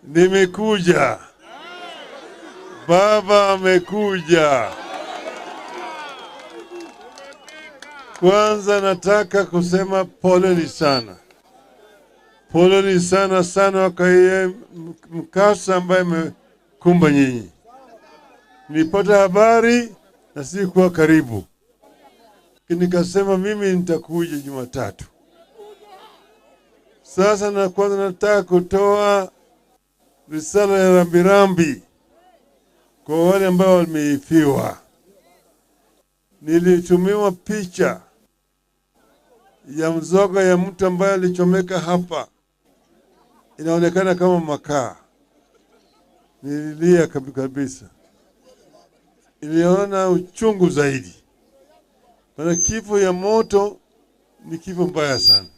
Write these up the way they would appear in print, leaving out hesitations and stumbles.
Nimekuja. Baba amekuja. Kwanza nataka kusema poleni sana. Poleni sana sana kwa hii mkasa ambaye imekumba nyinyi. Nilipata habari na sikuwa karibu. Nikasema mimi nitakuja Jumatatu. Sasa na kwanza nataka kutoa risala ya rambirambi kwa wale ambao wameifiwa. Nilitumiwa picha ya mzoga ya mtu ambaye alichomeka hapa. Inaonekana kama makaa. Nililia kabisa. Niliona uchungu zaidi. Maana kifo ya moto ni kifo mbaya sana.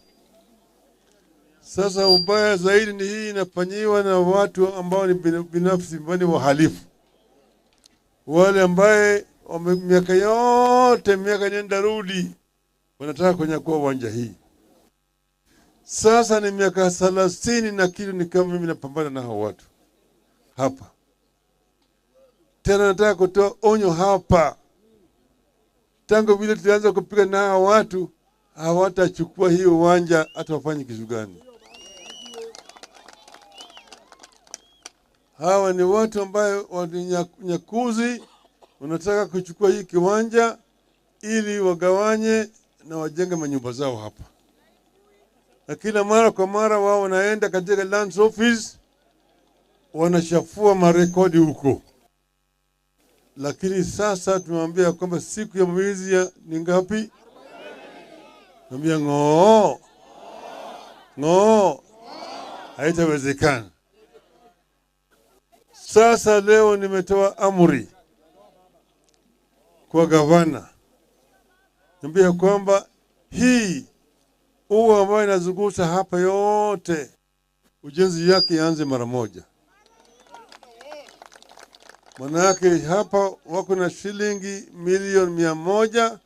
Sasa ubaya zaidi ni hii inafanyiwa na watu ambao ni binafsi, ambao ni wahalifu. Wale ambaye miaka yote, miaka nenda rudi, wanataka kunyakua uwanja hii. Sasa ni miaka 30 na kitu ni kama mimi napambana na hao watu hapa. Tena nataka kutoa onyo hapa. Tangu vile tulianza kupiga na hao watu, hawatachukua hiyo uwanja hata wafanye kitu gani. Hawa ni watu ambao ni nyakuzi, wanataka kuchukua hii kiwanja ili wagawanye na wajenge manyumba zao hapa. Na kila mara kwa mara wao wanaenda katika lands office wanachafua marekodi huko. Lakini sasa tumemwambia kwamba siku ya mwizi ni ngapi? Naambia ngoo. Ngoo. Haitawezekana. Sasa leo nimetoa amri kwa gavana. Niambia kwamba hii ua ambayo inazunguka hapa yote ujenzi yake ianze mara moja. Manake hapa wako na shilingi milioni 100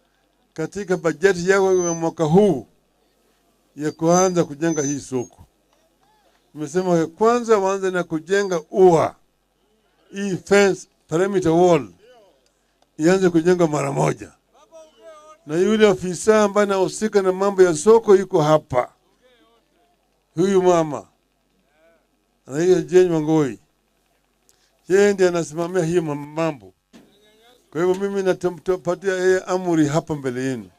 katika bajeti yao ya mwaka huu ya kuanza kujenga hii soko. Nimesema kwanza waanze na kujenga ua. Hii fence, perimeter wall ianze kujenga mara moja. Na yule afisa ambaye anahusika na mambo ya soko yuko hapa. Huyu mama anaitwa Jane Wangoi. Yeye ndiye anasimamia hiyo mambo. Kwa hivyo mimi natampatia yeye amri hapa mbele yenu.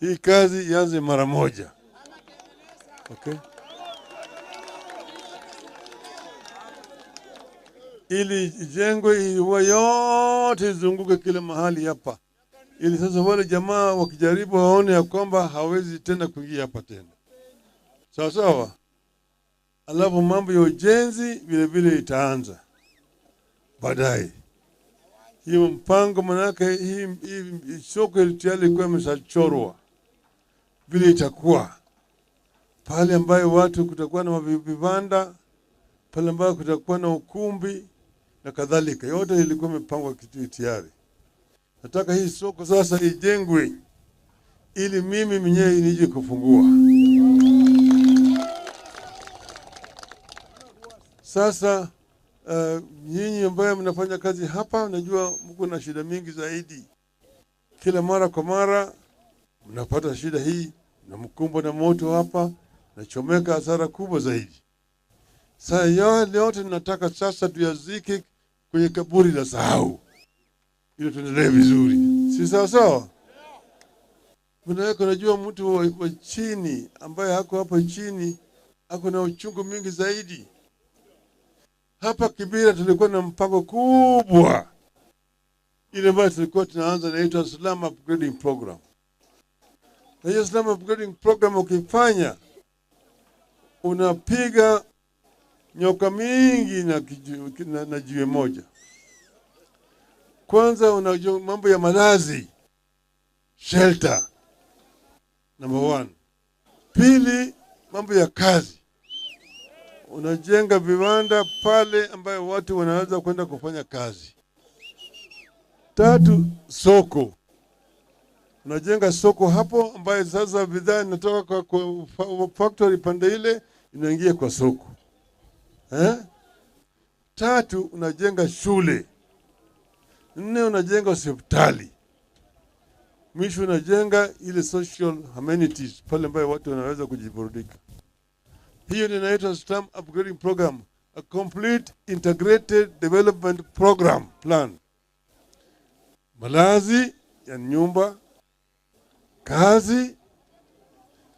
Hii kazi ianze mara moja. Okay? Ili ijengwe ua yote izunguke kila mahali hapa. Ili sasa wale jamaa wakijaribu waone ya kwamba hawezi tena kuingia hapa tena. Sawa sawa. Alafu mambo ya ujenzi vile vile itaanza baadaye. Hiyo mpango manake hii soko tayari ilikuwa imeshachorwa vile itakuwa. Pale ambayo watu kutakuwa na vibanda, pale ambayo kutakuwa na ukumbi na kadhalika. Yote ilikuwa imepangwa kitu tayari. Nataka hii soko sasa ijengwe ili mimi mwenyewe nije kufungua. Sasa nyinyi ambaye mnafanya kazi hapa, najua mko na shida mingi zaidi. Kila mara kwa mara mnapata shida hii, na mkumbo na moto hapa, nachomeka hasara kubwa zaidi. Sasa yote nataka sasa tuyazike kwenye kaburi la sahau, ili tuendelee vizuri. Si sawa sawa? Unajua mtu wa chini ambaye hako hapa chini ako na uchungu mingi zaidi. Hapa Kibera tulikuwa na mpango kubwa ile ambayo tulikuwa tunaanza, inaitwa Slum Upgrading Program. Na hiyo Slum Upgrading Program ukifanya unapiga nyoka mingi na jiwe moja. Kwanza unajua mambo ya malazi, shelter number 1. Pili, mambo ya kazi. Unajenga viwanda pale ambayo watu wanaweza kwenda kufanya kazi. Tatu, soko. Unajenga soko hapo ambayo sasa bidhaa inatoka kwa factory pande ile inaingia kwa soko. Tatu, unajenga shule. Nne, unajenga hospitali. Mwisho unajenga ile social amenities pale ambayo watu wanaweza kujiburudika. Hiyo ndio inaitwa slum upgrading program, a complete integrated development program plan. Malazi ya nyumba, kazi,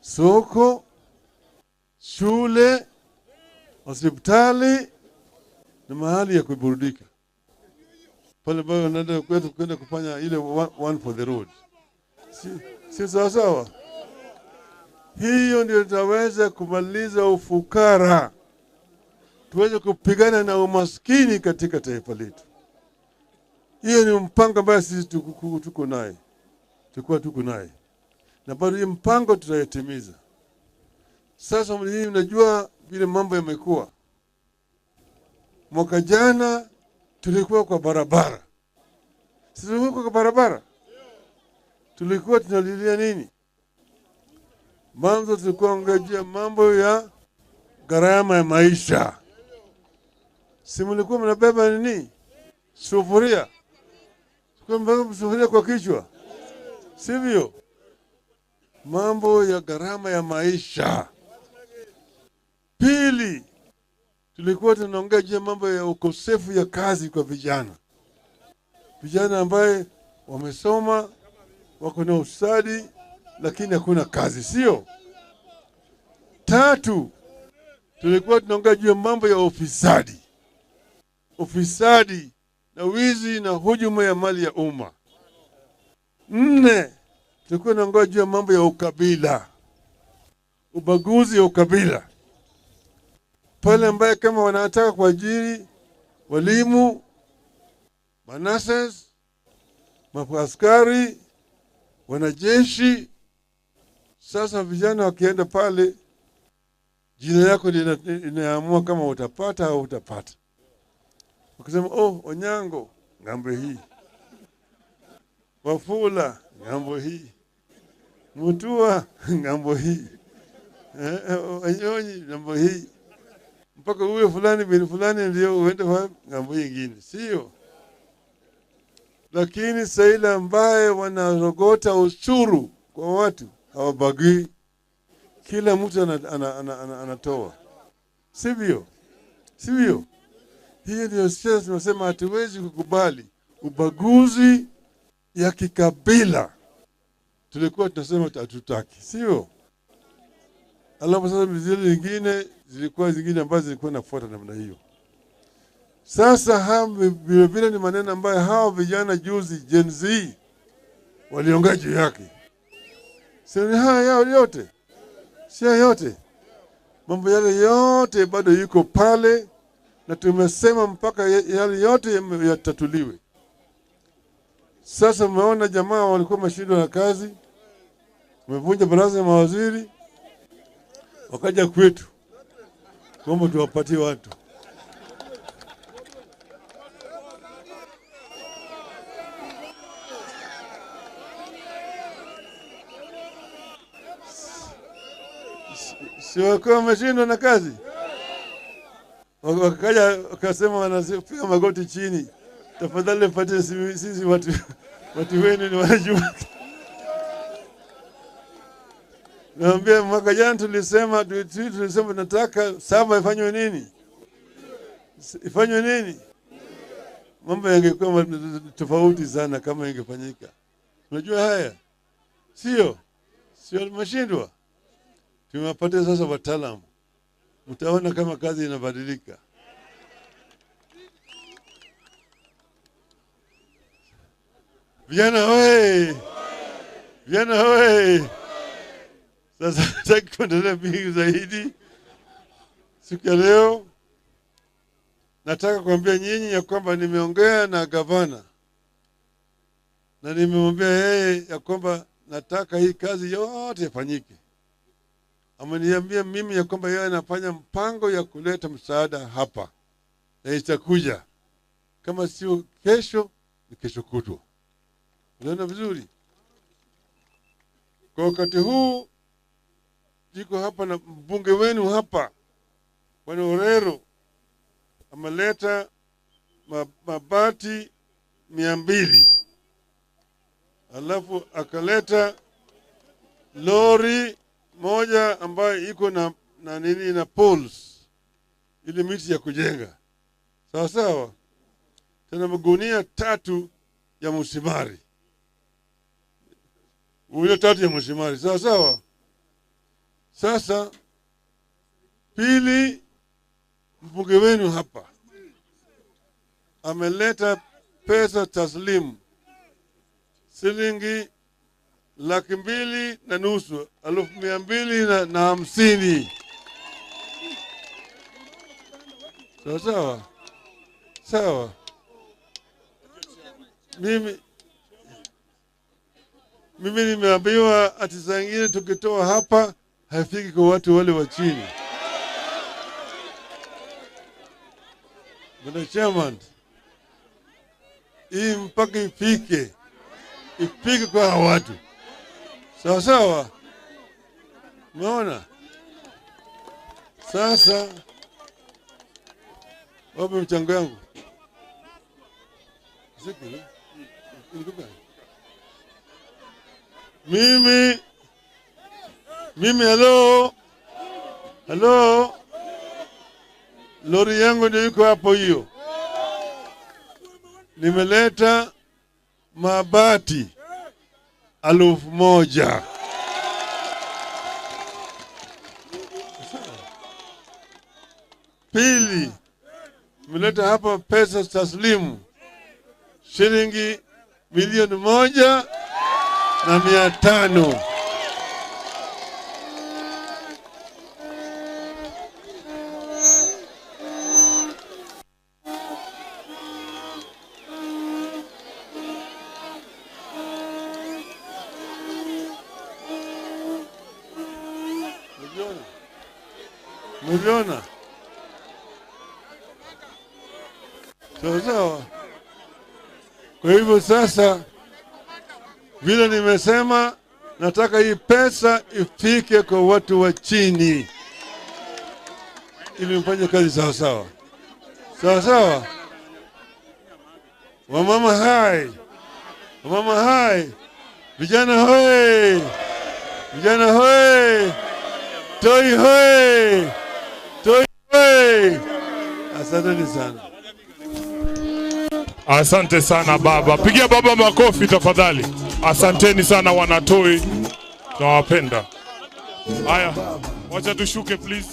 soko, shule, hospitali na mahali ya kuburudika. Pale ambayo wanaenda kwetu kwenda kufanya ile one for the road. Si sawa sawa? Hiyo ndio tutaweza kumaliza ufukara, tuweze kupigana na umaskini katika taifa letu. Hiyo ni mpango ambayo sisi tuko naye, tulikuwa tuko naye, na bado hii mpango tutaitimiza. Sasa hii mnajua vile mambo yamekuwa. Mwaka jana tulikuwa kwa barabara. Sisi tulikuwa kwa barabara. Tulikuwa tunalilia nini? Mwanzo tulikuwa ngojea mambo ya gharama ya maisha. Si mlikuwa mnabeba nini? Sufuria. Tulikuwa mnabeba sufuria kwa kichwa. Sivyo? Mambo ya gharama ya maisha. Pili, tulikuwa tunaongea juu ya mambo ya ukosefu ya kazi kwa vijana. Vijana ambaye wamesoma, wako na ustadi, lakini hakuna kazi, sio? Tatu, tulikuwa tunaongea juu ya mambo ya ufisadi. Ufisadi na wizi na hujuma ya mali ya umma. Nne, tulikuwa tunaongea juu ya mambo ya ukabila. Ubaguzi wa ukabila. Pale ambaye kama wanataka kuajiri walimu, manases, maaskari, wanajeshi, sasa vijana wakienda pale, jina yako inaamua kama utapata au utapata. Wakisema, oh, Onyango, ngambo hii. Wafula, ngambo hii. Mutua, ngambo hii. Wanyonyi, ngambo hii. Mpaka uwe fulani bin fulani ndio uende kwa ngambo nyingine, sio? Lakini sasa ambaye wanarogota ushuru kwa watu hawabagui, kila mtu anatoa, sivyo? Sivyo? Hiyo ndio sasa tunasema hatuwezi kukubali ubaguzi ya kikabila. Tulikuwa tunasema hatutaki, sio? Alafu sasa zile nyingine zilikuwa zingine ambazo zilikuwa nafuata namna hiyo. Sasa hao vile vile ni maneno ambayo hao vijana juzi Gen Z waliongea juu yake. Sio haya yao yote. Sio yote. Mambo yale yote bado yuko pale, na tumesema mpaka yale yote yatatuliwe. Sasa umeona jamaa walikuwa mashindwa na kazi, wamevunja baraza ya mawaziri, wakaja kwetu kwamba tuwapatie watu. Si wakiwa wameshindwa na kazi, wakaja wakasema wanapiga magoti chini, tafadhali mpatie sisi watu wenu ni wanajua. Naambia mwaka jana tulisema tunataka saba ifanywe nini? Ifanywe nini? Mambo yangekuwa tofauti sana kama ingefanyika. Unajua haya? Sio? Sio mashindwa. Tumewapatia sasa wataalamu. Mtaona kama kazi inabadilika. Vijana hoye! Vijana hoye! Sasa nataka kuendelea mingi zaidi. Siku ya leo nataka kuambia nyinyi ya kwamba nimeongea na gavana na nimemwambia yeye ya kwamba nataka hii kazi yote ifanyike. Ameniambia mimi ya kwamba yeye anafanya mpango ya kuleta msaada hapa na itakuja, kama sio kesho ni kesho kutwa. Unaona vizuri? Kwa wakati huu niko hapa na mbunge wenu hapa Bwana Orero Ameleta mabati 200, alafu akaleta lori moja ambayo iko na nini na poles, ili miti ya kujenga, sawa sawa. Tena magunia 3 ya msimari, gunia 3 ya msimari, sawa sawa. Sasa pili, mbunge wenu hapa ameleta pesa taslimu shilingi 250,000, 250,000. Sawa sawa, sawa. Mimi nimeambiwa ati saa ingine tukitoa hapa haifiki kwa watu wale wa chini. Bwana Chairman, hii mpaka ifike kwa hawa watu. Sawa sawa. Umeona? Sasa wapi mchango yangu? Mimi hello. Hello. Lori yangu ndio iko hapo hiyo. Nimeleta mabati 1000. Pili, nimeleta hapa pesa taslimu shilingi 1,500,000. Mliona? Sawa sawa. Kwa hivyo sasa, vile nimesema, nataka hii pesa ifike kwa watu wa chini ili mfanye kazi sawa sawa. Sawa sawa. Wamama hai, wamama hai, vijana hoi, vijana hoi, Toi hoi, Toi hoi. Asanteni sana. Asante sana baba. Pigia baba makofi tafadhali. Asanteni sana wanatoi. Tunawapenda. Haya, wacha tushuke please.